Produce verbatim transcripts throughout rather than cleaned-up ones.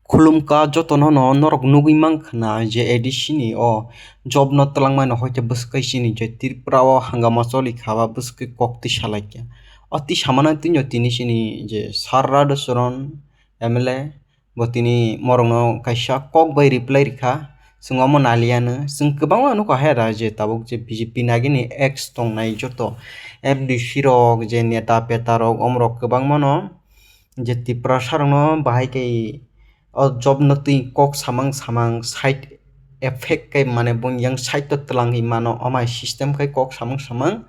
Khulumkha jotono no norok nugwi mankha na je A D C ni o job no twlangmani hoite bwswk chini je Tripura o hangama choli kha ba bwswk kok twi salaikha. O twi samani twino tini chini je Sir Radhucharan M L A bo tini morokno kaisa kok bai reply rikha. Chwng omo naliano. Chwng kwbangma nukha hera je tabuk je B J P nagini ex tongnai joto M D C rok je neta peta rok omorok kwbangmano je Tiprasa rokno bahai khe o job no twi kok samang samang side effect khe mane bung yang side o twlangwi mano, o mai system khe kok samang samang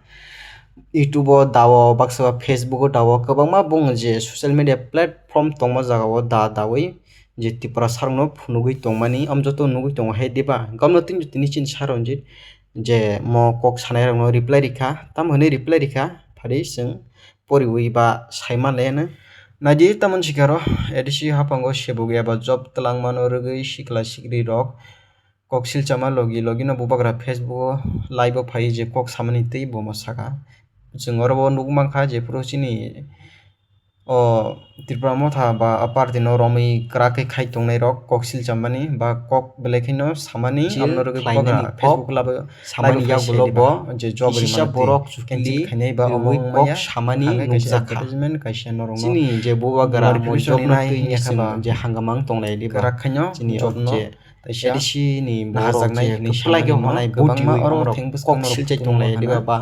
YouTube o dao, baksa ba Facebook o dao, kwbangma bung je social media platform tongma jaga o da dawi je Tiprasa rokno phunugwi tongmani, am joto nugwi tongo hai diba? Gamno tini tini chini Sir Ranjit je mo kok sanai rokno reply rikha, tamo hwnwi reply rikha, phari chwng poriwi ba saima laiano. Naidi tamoni sikaro A D C haphango sebuk eba job twlangmano rwgwi sikla sikri rok kok silchama logi logi no bubagra Facebook o live o phai je kok samani tei bomo saka. Chwng oro o nukmankha jephuru chini o Tripura motha ba a party no romwi kwrak khe khai tongnai rok kok silchamani ba kok belai kheno samani. Chil amno rwgwi khlainani bubagra kok Facebook live o samani live o phai yagulo se bo diba? Je job ri mano twi borok chukli cancel khainai ba omo wngmaya kok samani hangkhe kaisa nukjakha. Advertisement kaisa norokno chini je bubagra notification mo job no rinai twi hwnwi nising saba je hangama wng tonglai diba? Kwrak khaino chini job no je A D C ni borok naharjaknai je hwnwi kwplai khe samani hwnai kwbangma boti oro omorok theng bwskango kok silchai tonglai diba ba?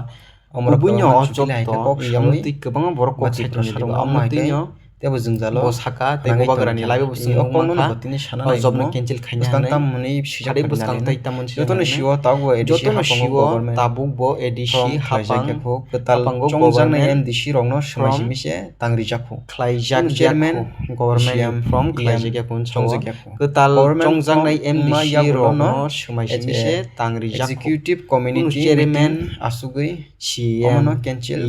Omorok buino o job to yamwi twi kwbangma borok kok sai tonglai diba? Omo twi no tebo jwngjalo bo saka tei bubagrani live o bwswng o kok no tini sana o job no cancel khaina bwskang tamoni sijak bwskang tei tamoni sijak jotono siwo tabuk bo A D C jotono siwo tabuk bo A D C hapang kwtal chongjaknai M D C rokno swmai simi se tang rijak kho. Khlaijak chairman government from khlaijak ya kho, kwtal chongjaknai M D C rokno swmai simi se tang rijak kho. Executive committee chairman asugwi C M, omono cancel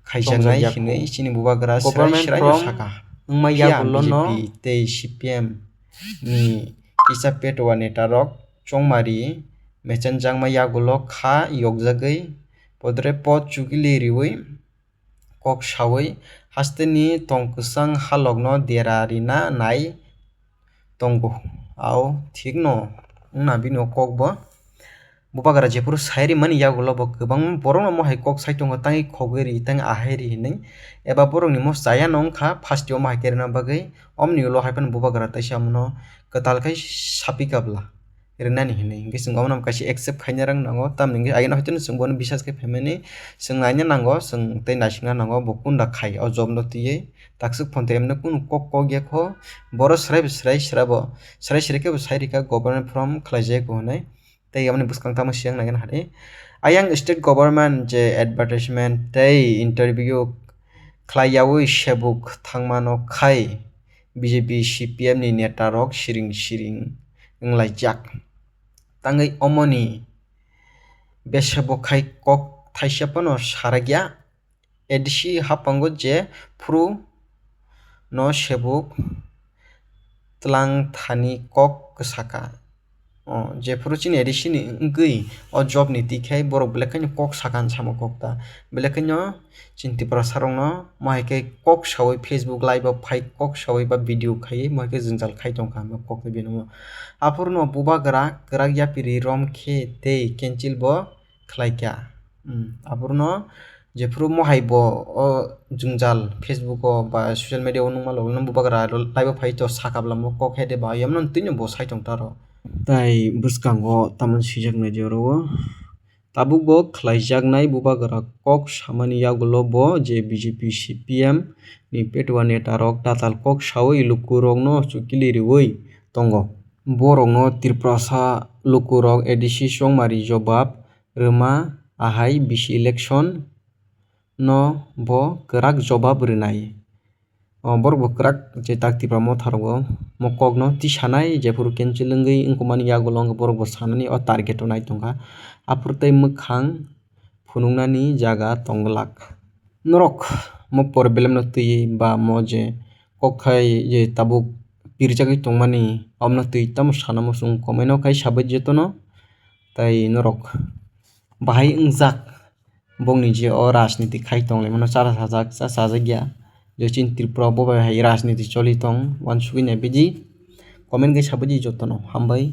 khaijaknai hinwi chini bubagra srai srai no saka. Wngma yagulo no B J P tei C P M ni kisa petua neta rok chongmari mechenjakma yagulo kha yokjagwi podre pod chukili riwi kok sawi hasteni tong kwchang halokno dera rina nai tongo. Ao thikno wngna bini o kok bo. Bubagra jephuru sai rimani yagulo bo kwbang borokno mohai kok sai tongo, tangwi khogwi ri, tangwi ahai ri hinwi. Eba borokni mo chaya no wngkha, phastio mohai khe rwna bagwi. Omoni ulo hai phano bubagra taisa omono kwtal khai sapi kabla rinani hinwi. Hinkhe chwng omono kaisa accept khaina rang nango, tamni hwnkhe ayang hoiteno chwng bono bisas khe phaimani chwng naina nango, chwng tei naisingna nango bo kunda khai o job no twiwi. Takswk phone tei emno kunu kok kok ya kho, boro srai bo srai sra bo, srai srai khe bo sai rikha government from khlaijak bo hinwi. Tei aboni bwskang tamo siyang nai gana hadi. Ayang state government je advertisement tei interview khlai yaui sebuk thangmano khai B J P C P M ni neta rok siring siring wnglaijak. Tangwi omoni besebo khai kok thaisa phano sarakya. A D C haphango je phuru no sebuk twlang thani kok kwsaka. O, jephuru chini A D C ni wngwi o job ni twi khai borok belai kheno kok saka hinwi samo kok ta. Belai kheno chini Tiprasa rokno mo hai khe kok sawi Facebook live o phai kok sawi ba video khaiwi mo hai khe jwngjal khai tongkha hinwi kok twi bini omo. Aphuru no bubagra kwrak yapiri rom khe tei cancel bo khlaikha. Hmm, aphuru no jephuru mohai bo o jwngjal Facebook o ba social media o nukma logi no bubagra live o phai to saka bwla mo kok hede ba yamno twi no bo sai tong taro. Tai bwskango tamoni swijak nai di oro o. Tabuk bo khlaijaknai bubagra kok samani yagulo bo je B J P C P M ni petua neta rok tatal kok sawi lukurokno chukili riwi tongo. Borokno Tiprasa lukurok A D C chongmari jobab rwma ahai bisi election no bo kwrak jobab rwnai. O borok bo kwrak je tak Tipra motha rogo mo kok no tisanai jephuru cancel wngwi wngkukmani yagulo wngkha borok bo sanani o target o nai tongkha. Aphuru tei mwkhang phunuknani jaga tong glak. Norok mo problem no twiwi ba mo je kok khai je tabuk pirjagwi tongmani omono twi tamo sana muchung comment o khai sabai jotono. Tai norok bahai wngjak bongni je o rajniti khai tonglaimano chara sajak cha chajakya je chini Tripura o bo bai hai rajniti choli tong uansugwi naibidi. Comment khe sabaidi jotono. Hambai.